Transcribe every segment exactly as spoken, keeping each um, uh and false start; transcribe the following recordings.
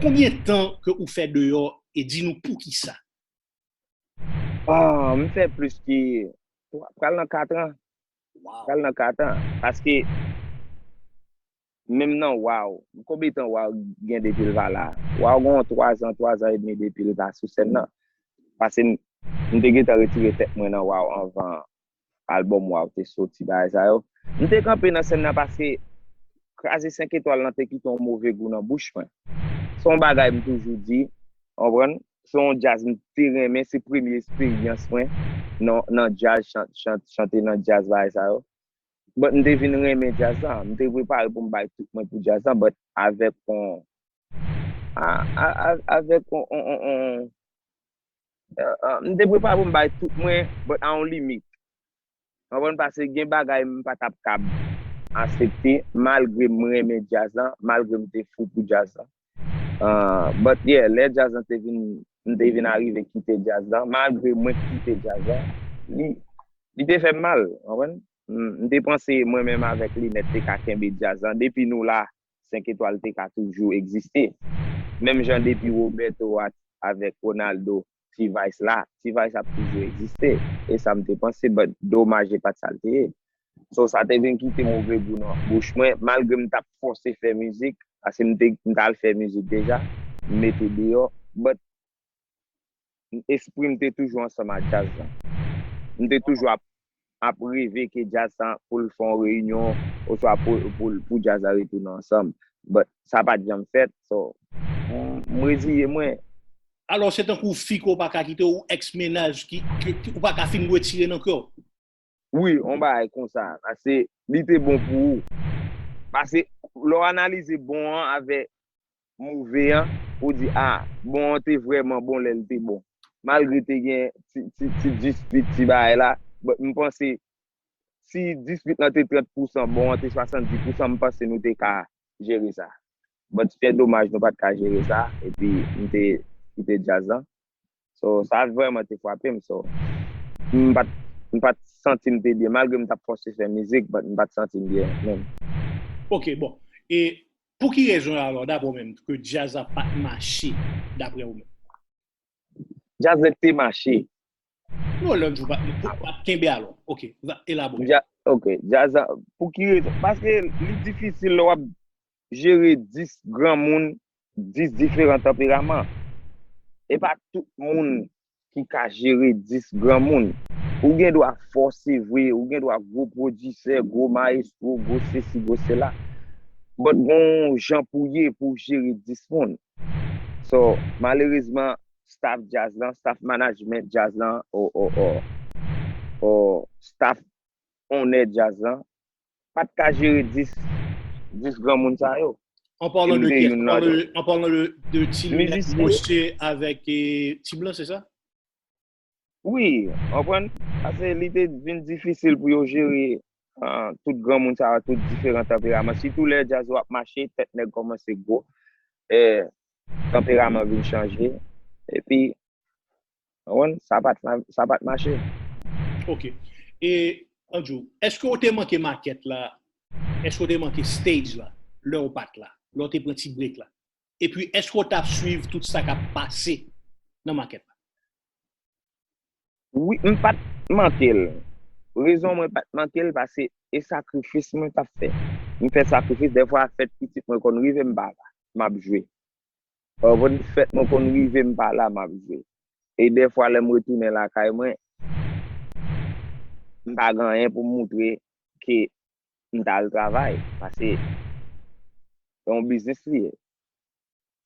Konbyen tan ke ou fè deyò e di nou poukisa? Ah, m fè plis ki twa, pral nan kat an. Wow. Pral nan kat an. Paske menm nan Waw, konbyen tan Waw gen depi l pa la? Waw gen yon twa zan, twa zan edmi depi l pa sou sèn nan. Paske m, m te gentan retire tèt mwen nan Waw anvan albòm Waw te soti, bagay sa yo. M te kanpe nan sèn nan paske kraze senk etwal lan te kite yon move gou nan bouch mwen. Se yon bagay m toujou di, w konprann? Se yon djaz m te renmen, se premye esperyans mwen nan, nan djaz, chan- chan- chante nan djaz, bagay sa yo. But m te vin renmen djaz la. M te prepare pou m bay tout mwen pou djaz la, but avèk yon a- a- a- avèk yon, yon, yon, yon, euh, euh, m te prepare pou m bay tout mwen, but a yon limit. Konprann? Paske gen bagay m pa t ap kab aksepte, malgre m renmen djaz la, malgre m te fou pou djaz la. Uh, but yeah, lè djaz la te vin, m te vin arive kite djaz la, malgre mwen kite djaz la, li, li te fè m mal, konprann? M, m te panse mwen menm avèk Linèt te ka kenbe djaz la. Depi nou la, senk etwal te ka toujou egziste. Menm jan depi Roberto a- avèk Ronaldo, T-Vice la, T-Vice ap toujou egziste. E sa m te panse, but domaj e pa t sa l te ye. So, sa te vin kite move gou nan bouch mwen, malgre m t ap fòse fè mizik, paske m te, m t al fè mizik deja, m mete deyò, but espri m te toujou ansanm ak djaz la. M te toujou ap, ap reve ke djaz la pou l fè yon reyinyon, oswa pou, pou, pou djaz la retounen ansanm. But sa pa t janm fèt, so, m, m reziye mwen. Alò, se tankou fi ke w pa ka kite, ou ex mennaj ki, ki, ki ou pa ka fin retire nan kè w. Wi, yon bagay konsa. Paske li te bon pou ou. Paske lè w analize bon an avèk move an, ou di, a, bon an te vrèman bon lè l te bon. Malgre te gen ti, ti, ti dispit, ti bagay la, but m panse si dispit lan te trant pousan, bon an te swasanndis pousan, m panse nou te ka jere sa. But se domaj nou pa t ka jere sa, epi m te kite djaz lan. So, sa vrèman te frape m. So, m pa t, m pa t santi m te byen, malgre m t ap fòse fè mizik, but m pa t santi m byen menm. Ok, bon. E pou ki rezon alò, daprè w menm, ke djaz la pa t mache, daprè ou menm? Djaz la te mache. Non, lè m di w pa, pa t kenbe alò. Ok, va elabore. Dja, ok, djaz la, pou ki rezon? Paske li difisil lè w ap jere dis granmoun, dis diferan tanperaman. E pa tout moun ki ka jere dis granmoun. Ou gen dwa fò, se vre, ou gen dwa gwo pwodisè, gwo mayestwo, gwo sesi, gwo sela. But gon jan pou ye pou w jere dis moun. So, malerezman, staff djaz lan, staff management djaz lan, o, o, o, o, staff onè djaz lan, pa t ka jere dis, dis granmoun sa yo. En parlant M de te qui? youn En nan parlant yo. De, en parlant de, de Ti Lunèt, Mizisyen. Moshe avec eh, Ti Blan, c'est ça? Wi, w konprann? Paske li te vin difisil pou yo jere ah, tout granmoun sa yo, tout diferan tanperaman. Sitou lè djaz yo ap mache, tèt nèg kòmanse gwo, eh, tanperaman vin chanje. Epi, w konprann? Sa pa t, sa pa t mache. Ok. E, Andrew, èske w te manke makèt la? Èske w te manke stage la? Lè w pa t la? Lè w te pran ti break la? Epi, èske w t ap swiv tout sa k ap pase nan makèt la? Wi, m pa t manke l. Rezon mwen pa t manke l, paske e sakrifis mwen t ap fè. M fè sakrifis, dèfwa fèt pitit mwen konn rive m pa la, m ap jwe. Ou konprann? Fèt mwen konn rive m pa la, m ap jwe. E dèfwa lè m retounen lakay mwen, m pa gen anyen pou m moutre ke m t al travay, paske se yon biznis li ye.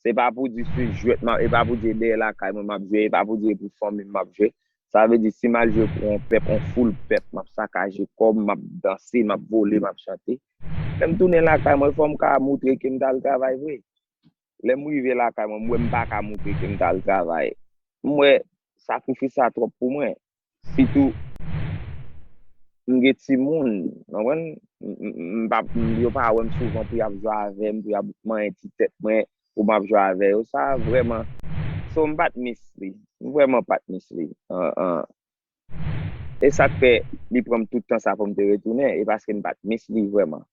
Se pa pou di se jwèt m ap, e pa pou di dèyè lakay mwen m ap jwe, e pa pou di pou fanmi m m ap jwe. Sa vle di si m al jwe pou yon pèp, yon foul pèp, m ap sakaje kò m, m ap danse, m ap vole, m ap chante. Lè m tounen lakay mwen, fò m ka moutre ke m t al travay vre. Lè m rive lakay mwen, m wè m pa ka moutre ke m t al travay. M wè sakrifis sa twòp pou mwen. Sitou, m gen timoun, w konprann? M, m, m pa, m, yo pa wè m souvan pou y ap jwe avè m, pou y ap manyen ti tèt mwen, pou m ap jwe avè yo. Sa vrèman, so m pa t miss li. M vrèman pa t miss li. An, an. E sa k fè li pran m tout tan sa pou m te retounen, e paske m pa t miss li vrèman.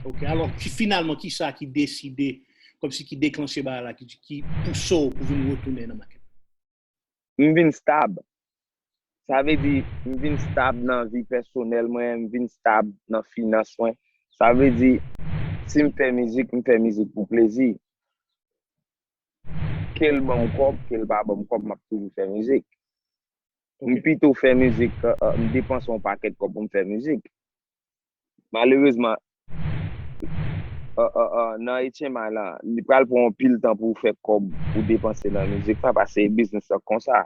Ok, alò, ki, finalman, ki sa ki deside kòmsi ki deklanche bagay la, ki, ki pouse w pou vin retounen nan makèt? M vin stab. Sa vle di, m vin stab nan vi pèsonèl mwen, m vin stab nan finans mwen. Sa vle di, si m fè mizik, m fè mizik pou plezi. Ke l ban m kòb, ke l pa ban m kòb, m ap toujou fè mizik. M pito fè mizik, m depanse yon pakèt kòb pou m fè mizik. Malerezman, nan H M I la, li pral pran yon pil tan pou w fè kòb pou depanse nan mizik la, paske biznis la konsa.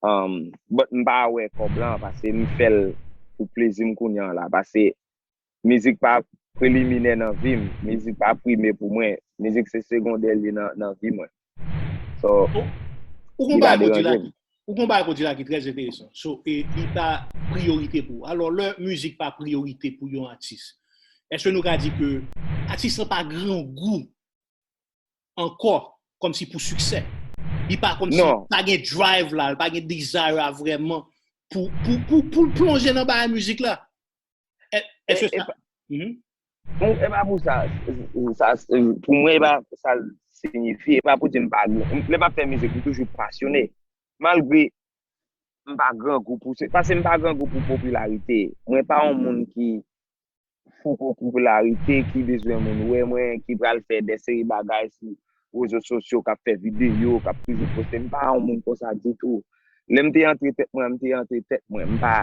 But m pa wè kòb lan, paske m fè l pou plezi m kounye a la, paske mizik pa preliminè nan vi m, mizik pa prime pou mwen, mizik se segondè li ye nan, nan vi mwen. So, ou gon bagay pou di la ki, ou gon bagay pou di la ki trè enteresan. So, e, li pa priyorite pou ou. Alò, lè mizik pa priyorite pou yon atis, èske nou ka di ke atis lan pa grangou ankò, kòmsi pou siksè? Li pa kòmsi, pa gen drive la, li pa gen desire a vrèman pou, pou, pou, pou l plonje nan bagay mizik la? Èske sa? E pa pou sa, sa, pou mwen, e pa sa l siyifi, e pa pou di m pa, lè m ap fè mizik, m toujou pasyone. Malgre m pa grangou pou se, paske m pa grangou pou popilarite. Mwen pa yon moun ki fou pou popilarite, ki bezwen moun wè mwen, ki pral fè de seri bagay sou rezo sosyo, k ap fè videyo, k ap toujou poste. M pa yon moun konsa ditou. Lè m te antre tèt mwen, m te antre tèt mwen. M pa,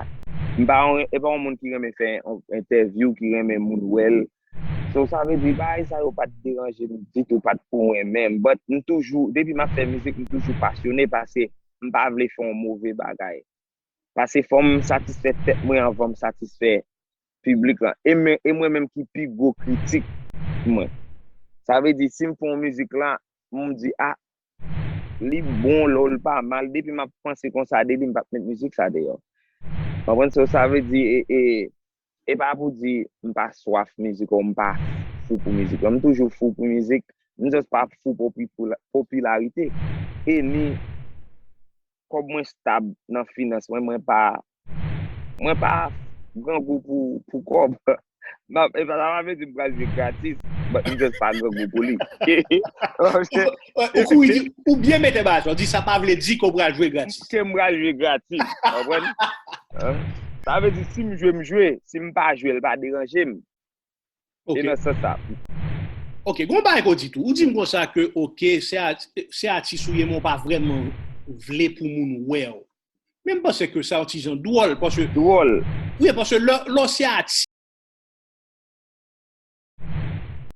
m pa yon, e pa yon moun ki renmen fè entèvyou, ki renmen moun wè l. So, sa vle di, bagay sa yo pa t deranje m ditou, pa t pou mwen menm. But m toujou, depi m ap fè mizik, m toujou pasyone paske m pa vle fè yon move bagay. Paske fò m satisfè tèt mwen anvan m satisfè piblik lan. E mwen, e mwen menm ki pi gwo kritik mwen. Sa vle di, si m fè yon mizik la, m di, a, li bon, lò l pa mal, depi m ap panse konsa de li, m p ap met mizik sa deyò. Konprann? So, sa vle di, e, e, e pa pou di m pa swaf mizik ou m pa fou pou mizik. M toujou fou pou mizik, m just pa fou pou popilarite. E ni kòb mwen stab nan finans mwen, mwen pa, mwen pa grangou pou, pou kòb. E pa sa pa vle di m pral jwe gratis, but m just pa grangou pou li. Ou byen mete bagay sa, ou di sa pa vle di ke w pral jwe gratis. Ke m pral jwe gratis, konprann? Sa vle di si m jwe, m jwe, si m pa jwe, l pa deranje m. Se nan sans sa. Ok, gon bagay ke w di tou. Ou di m konsa ke, ok, se atis ou ye, men w pa vrèman vle pou moun wè w. Men m panse ke sa yon ti jan dwòl, paske... Dwòl. Wi, paske lè, lè w se atis,